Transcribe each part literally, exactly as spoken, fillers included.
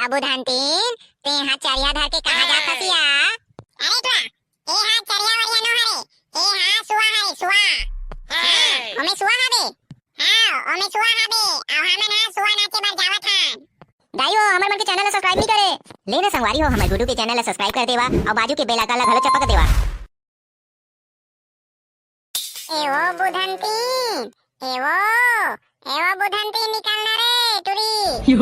अबू धनतीन, तेहा चरिया धर के कहाँ जात हस या? अरे टुरा, ए हा चरिया वरिया नो हरे, ए हा सुआ हरे, सुआ। हाँ, ओमे सुआ हबे। हाँ, ओमे सुआ हबे, अउ हमन हा सुआ नाचे बर जावत हन। दाई हो, हमर मन के channel ला subscribe नहीं करे। ले ना संगवारी हो, हमर गुड्डू के channel ला subscribe कर देवा, अउ बाजू के bell icon ला घलो चपक देवा। ए वो बुधंती, ए वो, ए वो बुधंती, निकल ना रे टुरी। ए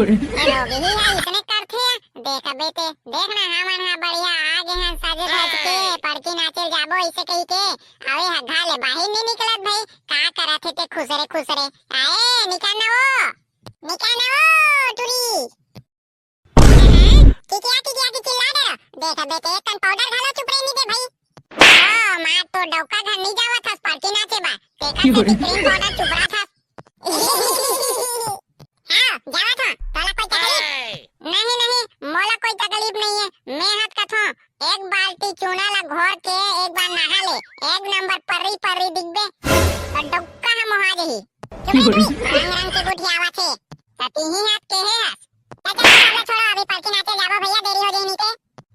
रोगी ही है, इसने करथे, देखबे ते, देख ना, हमन हा बढ़िया आ गे हन सज धज के, पड़की नाचे ल जाबो इसे कहि के, अउ ए हा घा ले बाहिर नहीं निकलत भाई, का करत हे ते खुसरे खुसरे, आए, निकल ना वो, निकल ना वो टुरी। टिकिया, टिकिया की चिल्ला डर। देख बेटे, एक कन powder घलो चुपरे नहीं दे भाई। ओ, माँ तो डौका घर नहीं जावत हस, पड़की नाचे बा। तेकर से cream powder चुपरा था। हाँ, जावत हूँ। तोला कोई तकलीफ? नहीं, नहीं, मोला कोई तकलीफ नहीं है। मैं हत कथों, एक बाल्टी चूना ला घोर के एक बार नहा ले, एक नंबर पर्री पर्री दिखबे। तो डौका हम हो जाही। चुप रह तू, रंग रंग के गोठियावत हे। त तिही हाथ के हे हस। त चल, अब छोड़ो, अभी पड़की नाचे जाबो भैया, देरी हो जाही नीचे।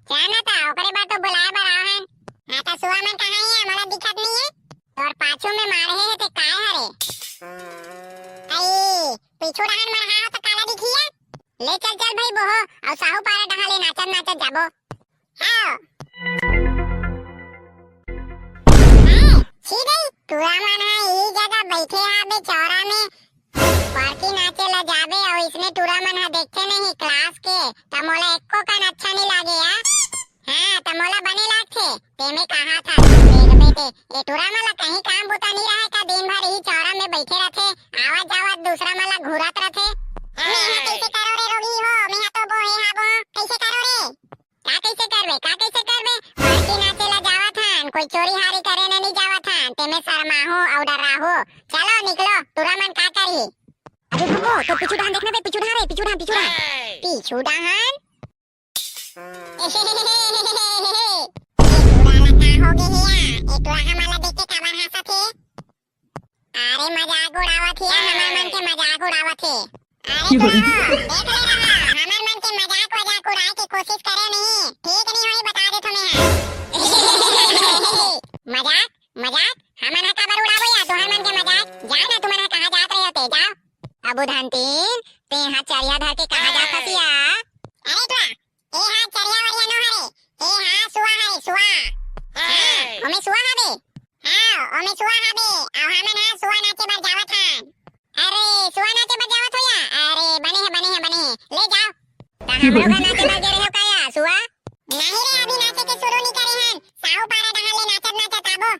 जाना था, ओकरे बाद तो बुलाए बर आए हन। हाँ, त सुआ मन कहाँ हे, मोला दिखत नहीं है। तोर पाछू में मारे हे, ते काय हरे? आई, पीछू डहन मरहा हो त काला दिखिया। ले चल, चल भाई बोहो, अउ साहू पारा डहा ले नाचत नाचत जाबो। हाँ। हाँ, छी गई, टुरा मन हा ई जगह बैठे हाबे चौरा में। पड़की नाचे ला जाबे अउ इसने टुरा मन हा देखथे नहीं class के, त मोला एको कन अच्छा नहीं लागे या। हाँ, त मोला बने लागथे, तेमे कहा था, देख बेटे, ए टुरा मन ला कहीं काम बुता नहीं रहे का, दिन भर ही चौरा में बैठे रहथे, आवत जावत दूसरा मन ला घूरत रहथे। मैं हा कैसे करो रे रोगी हो, मैं हा तो बोहे हाबो, कैसे करो रे? का कैसे करबे, का कैसे करबे? पड़की नाचे ला जावत हन, कोई चोरी हारी करे न नहीं जावत हन, तेमे शर्माहू अउ डर्राहू। चलो निकलो, टुरा मन का करही? अबे भूपो, तो पीछू डहन देखना बे, पीछू डहन रे, पीछू डहन, पीछू डहन। पीछू डहन? ए टुरा ला का हो गे हे या? ए टुरा हमन ला देख के काबर हंसत हे? अरे मजाक उड़ावत हे, हमर मन के मजाक उड़ावत हे। अरे टुरा हो, देख ले रहा, हमर मन के मजाक वजाक उड़ाए के कोशिश करे नहीं, ठीक नहीं होई बता देथों मैं हा। मजाक, मजाक, हमन हा काबर उड़ाबो या तुहर मन के मजाक? जाए ना तुमन हा कहाँ जात रहे होते, जाओ। अबू धनतीन, तेहा चरिया धर के कहाँ जात हस या? अरे टुरा, ए हा चरिया वरिया नो हरे, ए हा सुआ हरे, सुआ। हाँ, ओमे सुआ हबे। हाँ, ओमे सुआ हबे, अउ हमन हा सुआ नाचे बर जावत हन। अरे, सुआ नाचे बर जावत हो या? अरे, बने हे, बने हे, बने हे, ले जाओ। त हमरो घर नाचे बर गे रहे हो का या, सुआ? नहीं रे, अभी नाचे के शुरू नहीं करे हन, साहू पारा डहन ले नाचत नाचत आबो।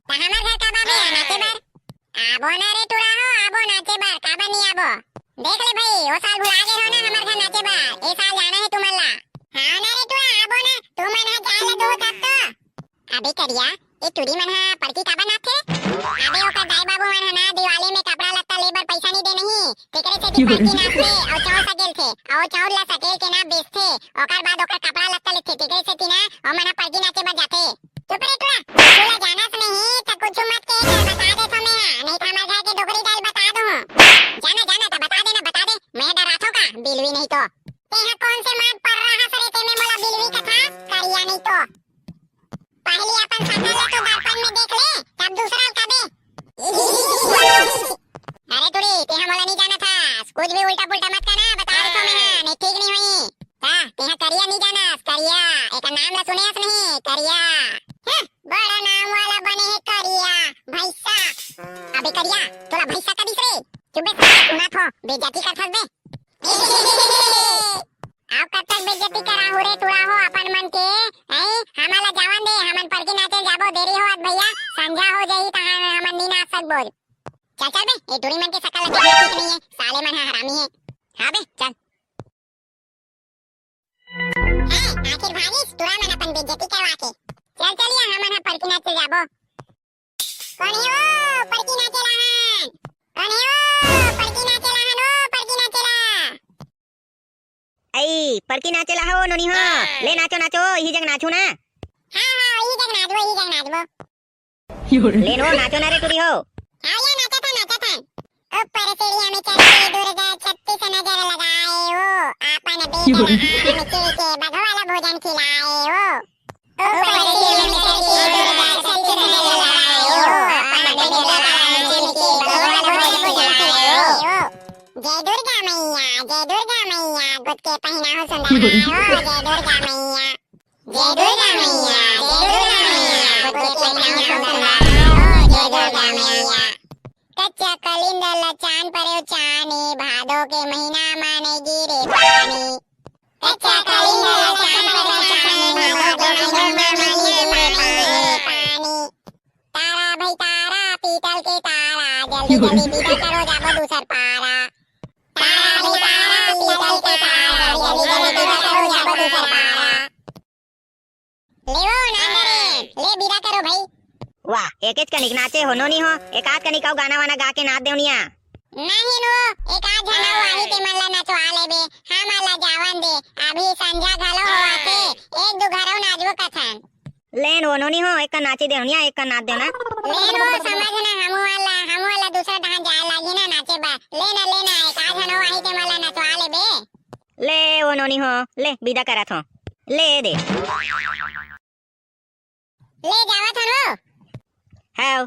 त हमर घर कब आबे या नाचे बर? आबो ना रे टुरा हो, आबो नाचे बर, काबर नहीं आबो? देख ले भाई, ओ साल भुला गे हो ना हमर घर नाचे बर, ए साल जाना हे तुमन ला। हाँ ना रे टुरा, आबो ना, तुमन हा जाए ला दो तब तो। अबे करिया, ए टुरी मन हा पड़की काबर नाचथे? अबे ओकर दाई बाबू मन हा ना दिवाली में कपड़ा लत्ता ले बर पैसा नहीं दे नहीं, तेकरे सेती पड़की नाचथे अउ चाउर सकेलथे, अउ चाउर ला सकेल के ना बेचथे, ओकर बाद ओकर कपड़ा लत्ता लेथे, तेकरे सेती ना ओमन हा पड़की नाचे बर जाथे। चुप रे टुरा, तू ला जानस नहीं, त कुछु मत कहे कर, बता देथों मैं हा, नहीं त हमर घर के डोकरी दाई ल बता दूँ। जाना, जाना, त बता दे ना, बता दे, मैं डराथों का, बिलवी नहीं तो। तेहा कोन से मात पर रहा सरे, तेमे मोला बिलवी कथा, करिया नहीं तो। पहली अपन शकल ला तो दर्पण में देख ले, तब दूसरा ल कबे। अरे टुरी, तेहा मोला नहीं जानत हस, कुछ भी उल्टा पुल्टा मत कहना, बता देथों मैं हा, नहीं ठीक नहीं होई। का, तेहा करिया नहीं जानस, करिया, एकर नाम ला सुने हस नहीं, करिया। हाँ, बड़ा नाम वाला बने हे करिया, भैंसा। अबे करिया, तोला भैंसा कदिस रे? चुप बे, सुनथों, बेइज्जती करथस बे। अब कब तक बेइज्जती कराहू रे टुरा हो अपन मन के? हैं? हमन ला जावन दे, हमन पड़की नाचे जाबो, देरी होवत भैया, संझा हो जाही त हम, हमन नी नाच सकबो। चल, चल बे, ए टुरी मन के शकल ला देखना ठीक नहीं है, साले मन ह हरामी है। हाँ बे, चल। हैं, आखिर भागिस टुरा मन अपन बेइज्जती करवा के। चल, चल या, हमन ह पड़की नाचे जाबो। कोन हे वो पड़की नाचे ला हन? कोन हे वो पड़की नाचे ला हन, वो पड़की नाचे ला? अई, पड़की नाचे ला हो नोनी हो। ले नाचो, नाचो, इही जग नाचू ना। हाँ, हाँ, इही जग नाचबो, इही जग नाचबो। ले नो, नाचो ना रे टुरी हो। हाँ, या नाचत हन, नाचत हन। ऊपर सीढ़िया में चढ़ के दुर्गा छत्तीस नजर लगाए हो, आपन बेटा आम छिल के बघवा ला भोजन खिलाए हो। ऊपर सीढ़िया में चढ़ के दुर्गा छत्तीस नजर लगाए हो, आपन बेटा आम छिल के बघवा ला भोजन खिलाए हो। जय दुर्गा मैया, जय दुर्गा मैया, गुद के पहिना हो सुंदर हो, जय दुर्गा मैया। जय दुर्गा मैया, जय दुर्गा मैया, गुद के पहिना हो सुंदर हो, जय दुर्गा मैया। कच्चा कलिंदर ला चान परेव चानी, भादो के महीना मा नइ गिरे पानी। कच्चा कलिंदर ला चान परेव चानी, भादो के महीना मा नइ गिरे पानी। तारा भाई तारा, पीतल के तारा, जल्दी जल्दी विदा करो, जाबो दूसर पारा। तारा भाई तारा, पीतल के तारा, जल्दी जल्दी विदा करो, जाबो दूसर पारा। ले वो नांदरे, ले विदा करो भाई। वाह, एकेच कनिक नाचे हो नोनी हो, एकाध कनिक अउ गाना वाना गा के नाच देव निया। नहीं नो, एकाध झन अउ आही ते मन ला नचवा लेबे, हमन ला जावन दे, अभी संझा घलो होवत हे, एक दू घर अउ नाचबो कथन। लेन वो नोनी हो, एक कन नाची देव निया, एक कन नाच देव ना। लेन वो समझ ना, हमू वाला, हमू वाला दूसरा डहान जाए लागी ना नाचे बा। लेना, लेना, एकाध झन अउ आही ते मन ला नचवा लेबे। ले वो नोनी हो, ले विदा करत हो। ले दे। ले जावत हन वो। हाव।